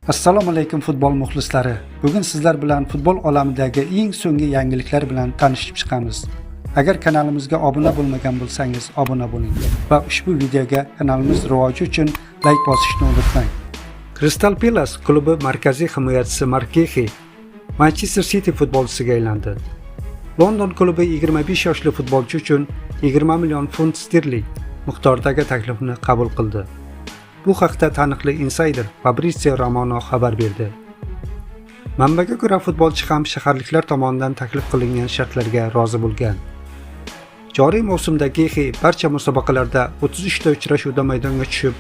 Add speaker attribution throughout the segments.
Speaker 1: Assalomu alaykum futbol muxlislari. Bugun sizlar bilan futbol olamidagi eng so'nggi yangiliklar bilan tanishib chiqamiz. Agar kanalimizga obuna bo'lmagan bo'lsangiz, obuna bo'ling va ushbu videoga kanalimiz rivoji uchun layk bosishni unutmang. Crystal Palace klubi markaziy himoyachisi Mark Gehi Manchester City futbolchisiga aylandi. London klubi 25 yoshli futbolchi uchun 20 million funt sterling miqdoridagi taklifni qabul qildi. Bu haqda taniqli insayder Fabrizio Romano xabar berdi. Manbaga ko'ra, futbolchi ham shaharliklar tomonidan taklif qilingan shartlarga rozi bo'lgan. Joriy mavsumda Gehi barcha musobaqalarda 33 ta uchrashuvda maydonga tushib,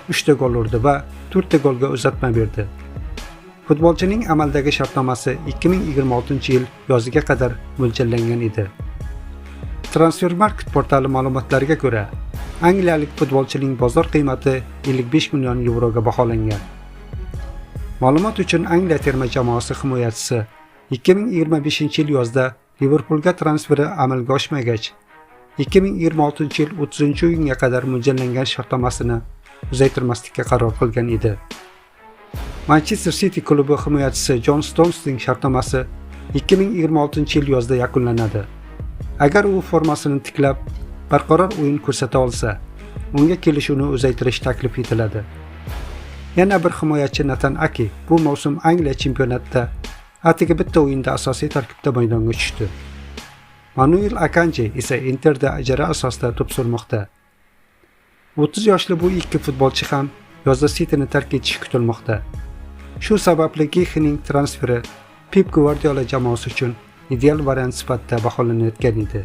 Speaker 1: 3 ta gol urdi va 4 ta golga uzatma berdi. Futbolchining amaldagi shartnomasi 2026-yil yoziga qadar mo'ljallangan edi. Transfermarkt portali ma'lumotlariga ko'ra, angliyalik futbolchining bozor qiymati 55 million yevroga baholangan. Ma'lumot uchun, Angliya terma jamoasi himoyachisi 2025-yil yozda Liverpulga transferi amalga oshmagach, 2026-yil 30-iyunga qadar mo'ljallangan shartnomasini uzaytirmaslikka qaror qilgan edi. Manchester City klubi himoyachisi Jon Stonesning shartnomasi 2026-yil yozda yakunlanadi. Agar u formasini tiklab, barqaror o'yin ko'rsata olsa, unga kelishuvni uzaytirish taklif etiladi. Yana bir himoyachi Natan Ake bu mavsum Angliya chempionatida atigi bitta o'yinda asosiy tarkibda maydonga tushdi. Manuel Akanji esa Interda ijara asosida to'p surmoqda. 30 yoshli bu ikki futbolchi ham yozda Cityni tark etishi kutilmoqda. Shu sababli Gehining transferi Pep Gvardiola jamoasi uchun ideal variant sifatida baholanayotgan edi.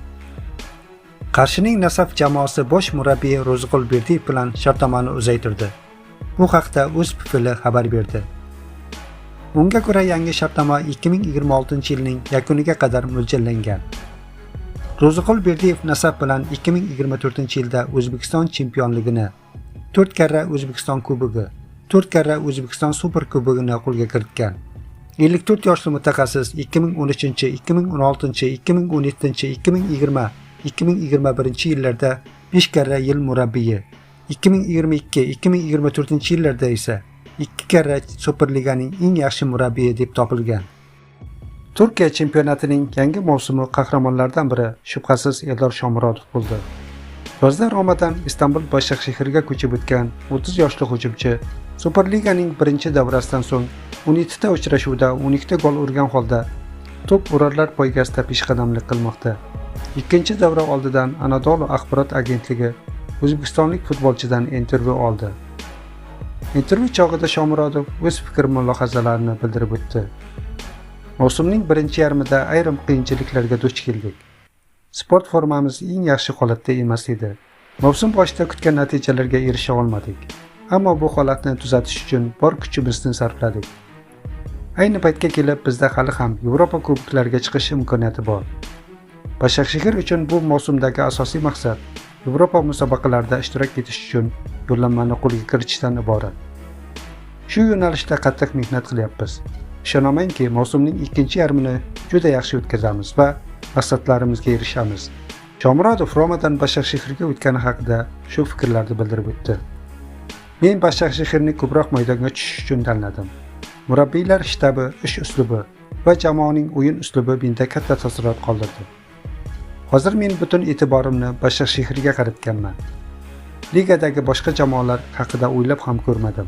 Speaker 1: Qarshining Nasaf jamoasi bosh murabbiyi Ro'ziqul Berdiyev bilan shartnomani uzaytirdi. Bu haqda O'zPFL xabar berdi. Unga ko'ra, yangi shartnoma 2026-yilning yakuniga qadar mo'ljallangan. Ro'ziqul Berdiyev Nasaf bilan 2024-yilda O'zbekiston chempionligini, 4 karra O'zbekiston Kubogi, 4 karra O'zbekiston Super Kubogini qo'lga kiritgan. 54 yoshli mutaxassis 2013, 2016, 2017, 2020, 2021 yillarda 5 karra yil murabbiyi, 2022, 2024 yillarda esa 2 karra Superliganing eng yaxshi murabbiyi deb topilgan. Turkiya chempionatining yangi mavsumi qahramonlaridan biri shubhasiz Eldor Shomurodov bo'ldi. Yozda Romadan Istanbul Bashakshehirga ko'chib o'tgan 30 yoshli hujumchi Superliganing birinchi davrasidan so'ng 17 ta uchrashuvda 12 ta gol urgan holda to'p urarlar poygasida peshqadamlik qilmoqda. Ikkinchi davra oldidan Anadolu axborot agentligi o'zbekistonlik futbolchidan intervyu oldi. Intervyu chog'ida Shomurodov o'z fikr mulohazalarini bildirib o'tdi. Mavsumning birinchi yarmida ayrim qiyinchiliklarga duch keldik. Sport formamiz eng yaxshi holatda emas edi. Mavsum boshida kutgan natijalarga erisha olmadik. Ammo bu holatni tuzatish uchun bor kuchimizni sarfladik. Ayni paytga kelib bizda hali ham Yevropa kuboklariga chiqish imkoniyati bor. Bashakshehir uchun bu mavsumdagi asosiy maqsad Yevropa musobaqalarida ishtirok etish uchun yo'llanmani qo'lga kiritishdan iborat. Shu yo'nalishda qattiq mehnat qilyapmiz. Ishonamanki, mavsumning ikkinchi yarmini juda yaxshi o'tkazamiz va maqsadlarimizga erishamiz. Shomurodov Romadan Bashakshehirga o'tgani haqida shu fikrlarni bildirib o'tdi. Men Bashakshehirni ko'proq maydonga tushish uchun tanladim. Murabbiylar shtabi ish uslubi va jamoaning o'yin uslubi menda katta taassurot qoldirdi. Hozir men butun e'tiborimni Bashakshehirga qaratganman. Ligadagi boshqa jamoalar haqida o'ylab ham ko'rmadim.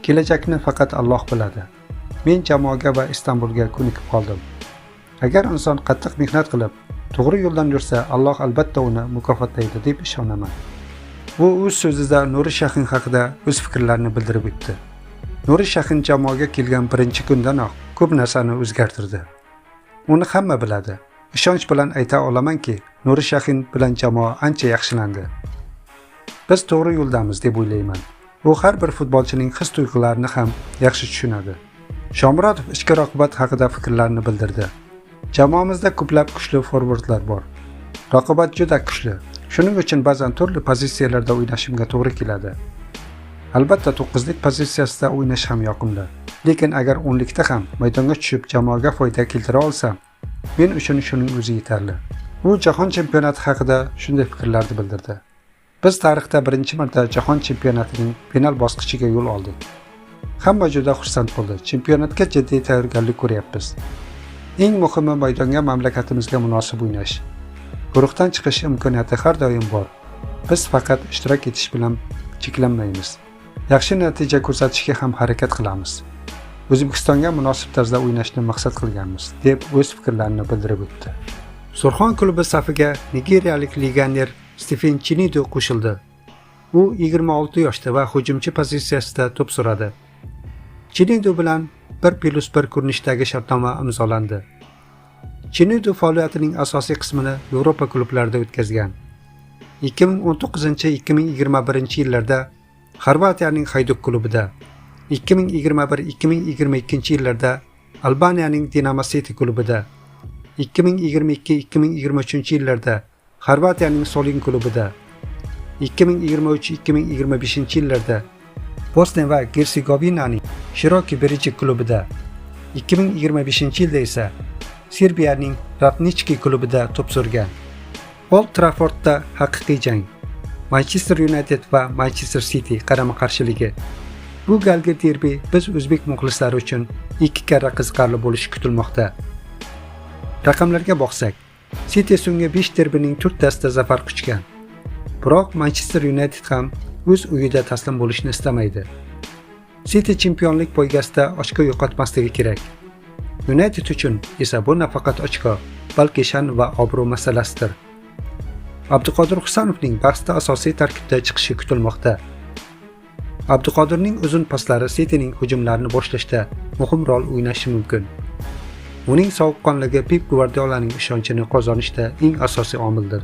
Speaker 1: Kelajakni faqat Alloh biladi. Men jamoaga va Istanbulga ko'nikib qoldim. Agar inson qattiq mehnat qilib, to'g'ri yo'ldan yursa, Alloh albatta uni mukofotlaydi deb ishonaman. U o'z so'zida Nuri Shahin haqida o'z fikrlarini bildirib o'tdi. Nuri Shahin jamoaga kelgan birinchi kundanoq ko'p narsani o'zgartirdi. Uni hamma biladi. Ishonch bilan ayta olamanki, Nuri Shahin bilan jamoa ancha yaxshilandi. Biz to'g'ri yo'ldamiz deb o'ylayman. U har bir futbolchining his-tuyg'ularini ham yaxshi tushunadi. Shomurodov ichki raqobat haqida fikrlarini bildirdi. Jamoamizda ko'plab kuchli forvardlar bor. Raqobat juda kuchli. Shuning uchun ba'zan turli pozitsiyalarda o'ynashimga to'g'ri keladi. Albatta, to'qqizlik pozitsiyasida o'ynash ham yoqimli. Lekin agar o'nlikda ham maydonga tushib jamoaga foyda keltira olsam, men uchun shuning o'zi yetarli. U jahon chempionati haqida shunday fikrlarni bildirdi. Biz tarixda birinchi marta jahon chempionatining final bosqichiga yo'l oldik. Hamma juda xursand bo'ldi. Chempionatga jiddiy tayyorgarlik ko'ryapmiz. Eng muhimi maydonga mamlakatimizga munosib o'ynash. Guruhdan chiqish imkoniyati har doim bor. Biz faqat ishtirok etish bilan cheklanmaymiz. Yaxshi natija ko'rsatishga ham harakat qilamiz. O'zbekistonga munosib tarzda o'ynashni maqsad qilganmiz, deb o'z fikrlarini bildirib o'tdi. Surxon klubi safiga nigeriyalik legioner Stephen Chinedu qo'shildi. U 26 yoshda va hujumchi pozitsiyasida to'p suradi. Chinedu bilan 1+1 ko'rinishdagi shartnoma imzolandi. Chinedu faoliyatining asosiy qismini Yevropa klublarida o'tkazgan. 2019-2021 yillarda Xorvatiyaning Hayduk klubida, 2021-2022 yillarda Albaniyaning Dinamo City klubida, 2022-2023 yillarda Xorvatiyaning Solin klubida, 2023-2025 yillarda Bosniya va Gersegovinaning Shiroki Brejik klubida, 2025 yilda esa Serbiyaning Radnichki klubida to'p surgan. Old Traffordda haqiqiy jang. Manchester United va Manchester City qarama-qarshiligi. Bu galgi derbi biz o'zbek muxlislari uchun ikki karra qiziqarli bo'lishi kutilmoqda. Raqamlarga boqsak, City so'nggi 5 derbining 4 tasida zafar quchgan. Biroq Manchester United ham o'z uyida taslim bo'lishni istamaydi. City chempionlik poygasida ochko yo'qotmasligi kerak. United uchun esa bu nafaqat ochko, balki sha'n va obro' masalasidir. Abduqodir Husanovning bahsda asosiy tarkibda chiqishi kutilmoqda. Abduqodirning uzun paslari Cityning hujumlarini boshlashda muhim rol o'ynashi mumkin. Uning sovuqqonligi Pep Gvardiolaning ishonchini qozonishda eng asosiy omildir.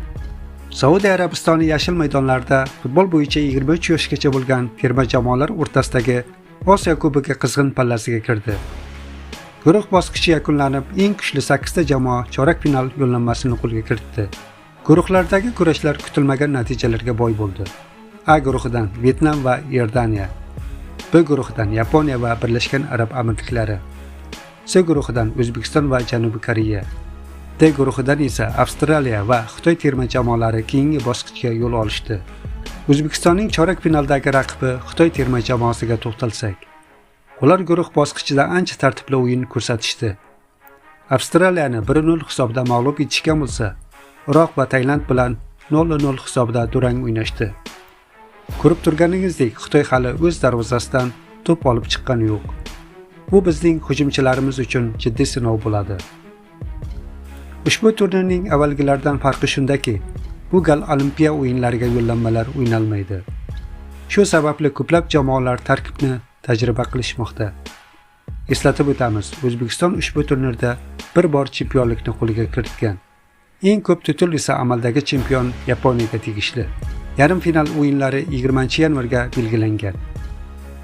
Speaker 1: Saudiya Arabistoni yashil maydonlarida futbol bo'yicha 23 yoshgacha bo'lgan terma jamoalar o'rtasidagi Osiyo Kubogi qizg'in pallasiga kirdi. Guruh bosqichi yakunlanib, eng kuchli 8 ta jamoa chorak final yo'llanmasini qo'lga kiritdi. Guruhlardagi kurashlar kutilmagan natijalarga boy bo'ldi. A guruhidan Vyetnam va Iordaniya, B guruhidan Yaponiya va Birlashgan Arab Amirliklari, C guruhidan O'zbekiston va Janubiy Koreya, D guruhidan esa Avstraliya va Xitoy terma jamoalari keyingi bosqichga yo'l olishdi. O'zbekistonning chorak finaldagi raqibi Xitoy terma jamoasiga to'xtalsak, ular guruh bosqichida ancha tartibli o'yin ko'rsatishdi. Avstraliyani 1-0 hisobida mag'lub etishgan bo'lsa, Iroq va Tailand bilan 0-0 hisobida durang o'ynashdi. Ko'rib turganingizdek, Xitoy hali o'z darvozasidan to'p olib chiqqani yo'q. Bu bizning hujumchilarimiz uchun jiddiy sinov bo'ladi. Ushbu turnirning avvalgilardan farqi shundaki, bu gal Olimpiya o'yinlariga yo'llanmalar o'ynalmaydi. Shu sababli ko'plab jamoalar tarkibni tajriba qilishmoqda. Eslatib o'tamiz, O'zbekiston ushbu turnirda bir bor chempionlikni qo'lga kiritgan. Eng ko'p titul esa amaldagi chempion Yaponiyaga tegishli. Yarim final o'yinlari 20-yanvarga belgilangan.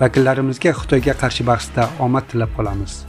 Speaker 1: Vakillarimizga Xitoyga qarshi bahsda omad tilab qolamiz.